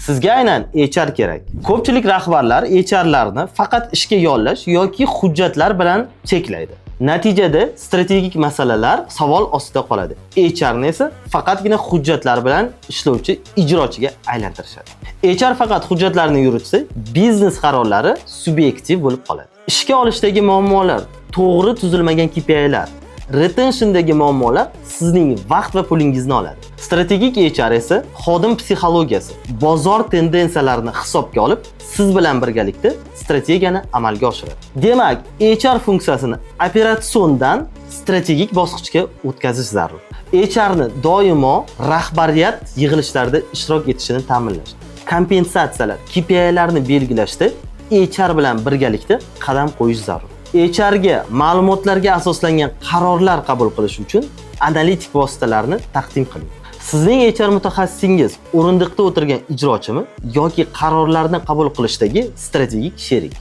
Sizga aynan HR kerak. Ko'pchilik rahbarlar HRlarni faqat ishga yollash yoki hujjatlar bilan cheklaydi. Natijada strategik masalalar savol ostida qoladi. HRni esa faqatgina hujjatlar bilan ishlovchi ijrochiga aylantirishadi. HR faqat hujjatlarni yuritsa, biznes qarorlari subyektiv bo'lib qoladi. Ishga olishdagi muammolar, to'g'ri tuzilmagan KPIlar, retentiondagi muammolar sizning vaqt va pulingizni oladi. Strategik HR esa xodim psixologiyasi, bozor tendensiyalarini hisobga olib, siz bilan birgalikda strategiyani amalga oshiradi. Demak, HR funksiyasini operatsiondan strategik bosqichga o'tkazish zarur. HRni doimo rahbariyat yig'ilishlarida ishtirok etishini ta'minlash. Kompensatsiyalar, KPIlarni belgilashda HR bilan birgalikda qadam qo'yish zarur. HRga ma'lumotlarga asoslangan qarorlar qabul qilish uchun analitik vositalarni taqdim qiling. Sizning HR mutaxassisingiz o'rindiqda o'tirgan ijrochimi yoki qarorlarni qabul qilishdagi strategik sherik?